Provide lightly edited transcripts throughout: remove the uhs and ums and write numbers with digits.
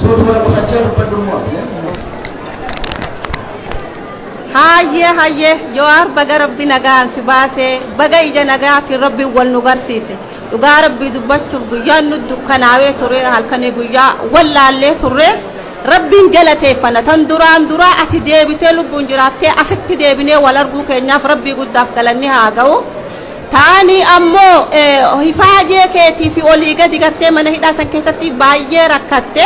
Suutuma qusachaa dubbadhu immoo. Hayyee, hayyee, Jawaar, baga Rabbi nagaan si baasee, baga ija nagaatiin Rabbiin wal nu garsiise. Dhugaa Rabbii dubbachuuf guyyaan nu dukkanaawee ture, halkanii guyyaa wallaallee turre. Rabbiin galateeffanna. Tan duraan duraa ati deebitee lubbuun jiraattee asitti deebinee wal arguu keenyaaf Rabbii guddaaf galanni haa ga'u. Taani ammoo hifaajee keetii fi olii gadi gartee mana hidhaa san keessatti baay'ee rakkatte.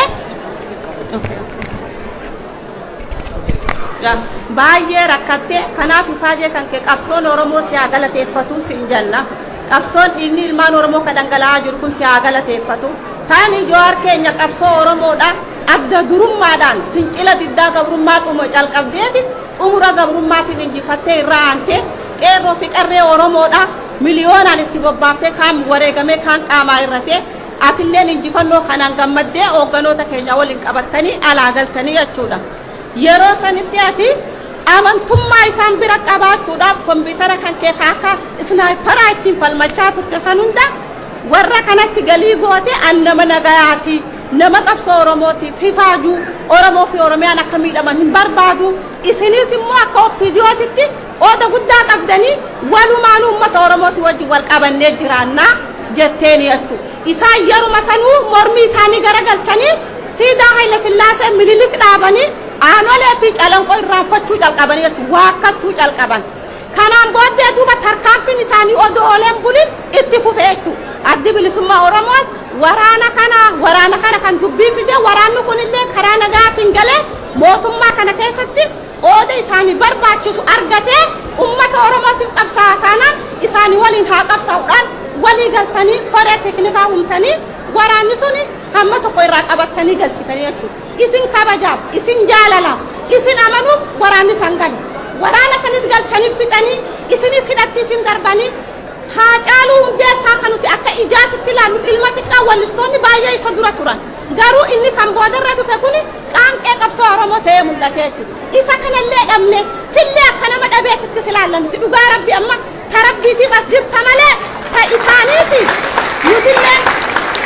Baay'ee rakkatte. Kanaaf ifaajee kan kee qabsoon Oromoo si haa galateeffatu siin jenna. Qabsoon dhiigni ilmaan Oromoo kan dhangala'aa jiru kun si haa galateeffatu. Taani Jawaar keenya qabsoo Oromoodha. Adda durummaadhaan fincila diddaa gabrummaa xumura calqabdeeti xumura gabrummaatiin injifattee irraa aantee qeerroo fi qarree Oromoodha. Miliyoonaan itti bobbaaftee, kaan wareegamee, kaan qaamaa irratee, atilleen injifannoo kanaan gammaddee hoogganoota keenya waliin qabattanii alaa galtanii jechuudha. Yeroo sanitti ati amantummaa isaan bira qabaachuudhaaf kompiitara kan kee akka sniperaa ittiin falmachaa turte san hunda warra kanatti galii goote, an nama nagayaati, nama qabsoo Oromootiif hifaaju, Oromoo fi Oromiyaan akka miidhaman hin barbaadu, isinis immoo akka OPDOtitti qooda guddaa qabdanii walumaan uummata Oromooti wajjin wal qabannee jiraannaa jetteeni jechuudha. Isaan yeruma sanuu mormii isaanii garagalchanii siidaa Haayila Sillaasee Minilik dhaabanii Aanolee fi Calanqoo irraanfachuu calqabanii jechuudha. Waakkachuu calqaban. Kanaan booddee duuba tarkaanfiin isaanii odoo ooleen bulin itti fufe jechuudha. Addi Bilisummaa Oromoo waraana kana kan dubbii fide, waraanni kunillee karaa nagaatiin galee mootummaa kana keessatti qooda isaanii barbaachisu argatee ummata Oromootiif qabsaa'aa taanaan isaanii waliin haa qabsaa'uudhaan walii galtanii koree teeknikaa humtanii waraanni suni hamma tokko irraa qabattanii galchitanii jechuudha. Isin kabajaaf, isin jaalalaaf, isin amanuuf waraanni san gale. Waraana sanis galchanii fixanii isinis hidhatti isin darbanii. Haacaaluu Hundeessaa kan nuti akka ijaasitti ilaallu, ilma xiqqaa, wallistoonni baay'ee isa dura turan. Garuu inni kan boodarra dhufe kuni qaanqee qabsoo Oromoo ta'ee mul'ate jechuudha. Isa kanallee dhabne, sillee akka nama dhabeetitti ilaalla nuti. Dhugaa Rabbi, amma ta Rabbiitiif as jirta malee ta isaaniiti. Nutillee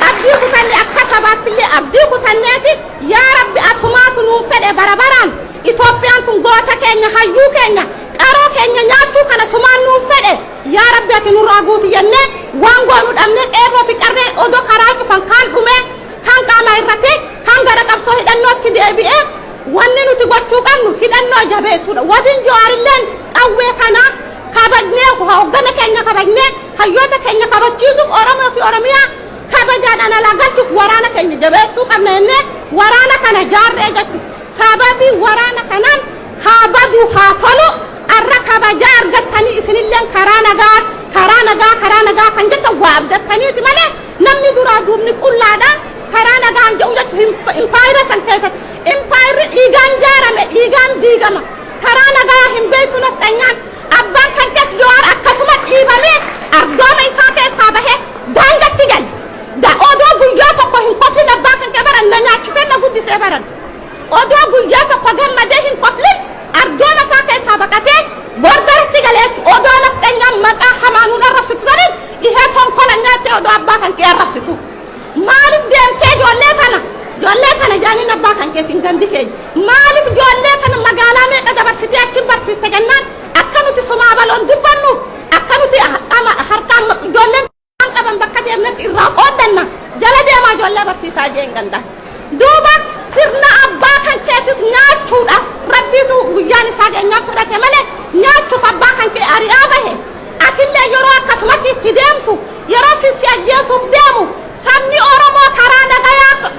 abdii kutanne, akka sabaattillee abdii kutanneeti. Yaa Rabbi, atumaatu nuun fedhe bara baraan Itoophiyaan tun goota keenya, hayyuu keenya, qaroo keenya nyaachuu kana sumaan nuun fedhe. Yaa Rabbi, ati nurraa guutu jennee waan goonu dhabnee, qeerroo fi qarreen odoo karaa cufan, kaan dhumee, kaan qaama irratee, kaan gara qabsoo hidhannootti deebi'ee, wanni nuti gochuu qabnu hidhannoo jabeessuudha. Wabiin Jawaarilleen qawwee kana kabajnee, hoggana keenya kabajnee, hayyoota keenya kabachiisuuf, Oromoo fi Oromiyaa kabajaadhaan alaa galchuuf waraana keenya jabeessuu qabna jennee waraana kana jaarree jechuudha. Sababii waraana kanaan haa badu haa tolu arra kabajaa argattanii, isinilleen karaa nagaa, karaa nagaa, karaa nagaa kan jettan waa abdattaniiti malee namni duraa duubni qullaadha karaa nagaan jedhu jechuun impaayira san keessatti. Impaayirri dhiigaan jaarame dhiigaan diigama. Karaa nagaa hin beektu nafxanyaan. Abbaan kan kees Jawaar akkasuma dhiibamee ardooma isaa keessaa bahee daangatti gale. Odoo guyyaa tokko hin koflin abbaa kan kee baran na nyaachisee na guddisee baran. Odoo guyyaa tokko gammadee hin koflin ardooma isaa keessaa baqatee borderatti galee, odoo nafxanyaan maqaa hamaanuun arrabsitu saniin ihee tonkola nyaattee odoo abbaa kan kee arrabsitu. Maaliif deemtee ijoollee tana jaaniin abbaa kan keetiin gandi keenya? Maaliif ijoollee tana magaalaa meeqa dabarsitee achi barsiiste jennaan, akka nuti somaa baloon dubbannu, akka nuti harkaan ijoolleen qaban bakka deemnetti irraa qooddanna, jala deemaa ijoollee barsiisaa jeen ganda. Duuba sirna abbaa kan keetis nyaachuudhaaf Rabbiitu guyyaan isaa geenyaan fudhate malee nyaachuuf abbaa kan kee ari'aa bahe. Atillee yeroo akkasumatti itti deemtu, yeroo sissi ajjeesuuf deemu, sabni Oromoo karaa nagayaa,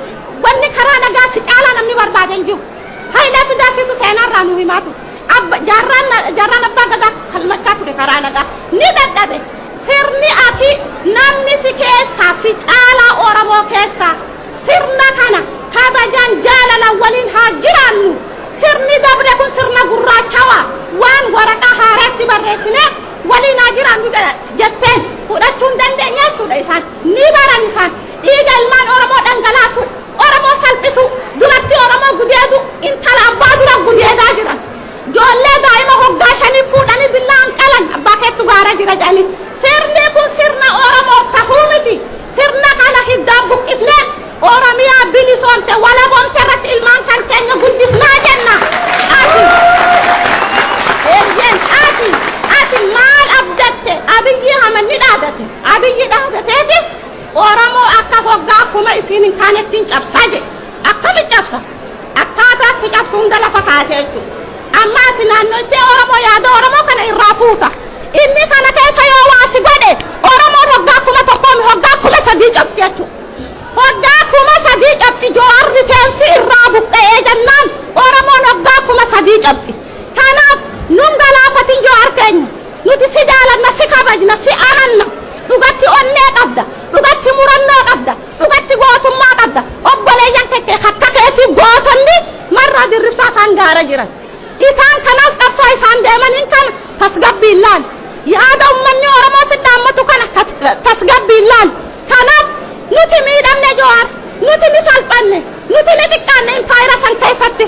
wanni karaa nagaa si caalaa namni barbaade hin jiru. Hayilee Fidaasiitu seenaarraa nu himaa ture. Jaarraan abbaa gadaa falmachaa ture karaa nagaa. Ni dadhabe. Sirni ati namni si keessaa si caalaa Oromoo keessaa sirna kana kabajaan jaalalaan waliin haa jiraannu. Sirni dabre kun sirna gurraachawaa waan waraqaa haaraatti barreessinee waliin haa jiraannu jetteen fudhachuu hin dandeenye jechuudha isaan. Ni baran isaan. Dhiiga ilmaan Oromoo dhangalaasu, Oromoo salphisu, dubartii Oromoo gudeedu, intala abbaa dura gudeedaa jiran. Ijoollee daa'ima hoggaa 5 fuudhanii billaan qalan, abbaa keettu gaara jira jedhanii. Sirni kun sirna Oromoof tahuu miti. Sirna kana hiddaan buqqifnee Oromiyaa bilisoomte, walaboomte. taanettiin cabsaa jedhe. Akkami cabsa? Akkaataatti cabsu hunda lafa kaate jechuudha. Amma ati naannoittee Oromoo yaada Oromoo kana irraa fuuta. Inni kana keessa yoo waa si godhe, Oromoon hoggaa 1000 hoggaa 3000 cabxi jechuudha. Hoggaa 3000 cabxi. Jawaar rifeensi irraa buqqa'ee jennaan Oromoon hoggaa 3000 cabxi. Kanaaf nun galaafatin, Jawaar keenya. Nuti si jaalanna, si kabajna, si amanna. Dhugatti onnee qabda. Dhugatti murannoo qabda. Dhugatti gootummaa qabda. Obboleeyyan kekkee akka keetii gootonni marraa dirribsaa afaan gaara jiran. Isaan kanas qabsoo isaan deemaniin kana tasgabbiin laal. Yaada ummanni Oromoo si dhaammatu kana tasgabbiin laal. Kanaaf nuti miidhamne, Jawaar. Nuti ni salphanne. Nuti ni xiqqaanne impaayira san keessatti.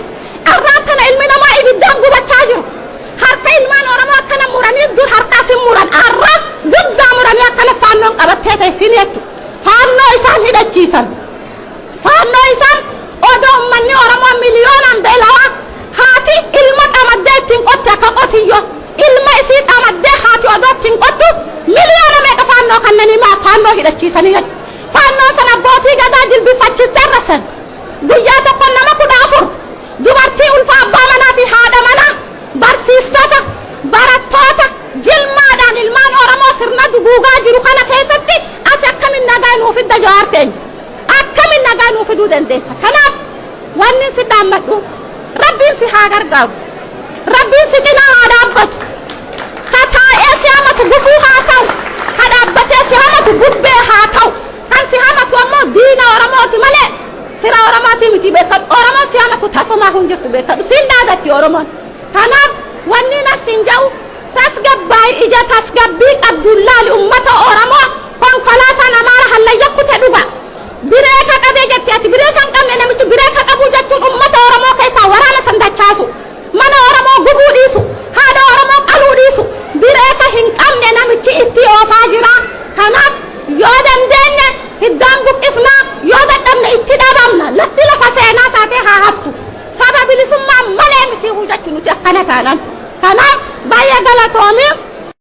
Arraan tana ilmi namaa ibiddaan gubachaa jiru. Harka ilmaan Oromoo akkana muranii, dur harkaas hin muran. Arra guddaa muranii akkana faannoon qabattee teessin jechuudha. Faannoo isaan hidhachiisan. Faannoo isaan odoo ummanni Oromoo miliyoonaan beelawaa, haati ilma xamaddee ittiin qotte akka qotiyyoo ilma isii xamaddee haati odoo ittiin qottu, miliyoona meeqa faannoo kannanii maa faannoo hidhachiisanii jechuudha. Faannoo sana abbootii gadaa jilbifachiistee irra guyyaa tokko nama 14, dubartii ulfa, abbaa manaa fi haadha manaa, barsiistota, barattoota, jilmaadhaan ilmaan Oromoo sirna duguugaa jiru kana keessatti ati akkamin nagaa nuu fidda, Jawaar keenya? Akkamin nagaa nuu fiduu dandeessa? Kanaaf wanni si dhaammadhu, Rabbiin si haa gargaaru. Rabbiin si cinaa haa dhaabbatu. Ka taa'ee si hamatu gufuu haa ta'u. Ka dhaabbatee si hamatu bubbee haa ta'u. Kan si hamatu ammoo diina Oromooti malee fira Oromooti miti, beekadhu. Oromoon si hamatu tasumaa hin jirtu, beekadhu. Siin dhaadatti Oromoon. Kanaaf wanni nas hin jedhu, tasgabbaay, ija tasgabbii qabduun laal.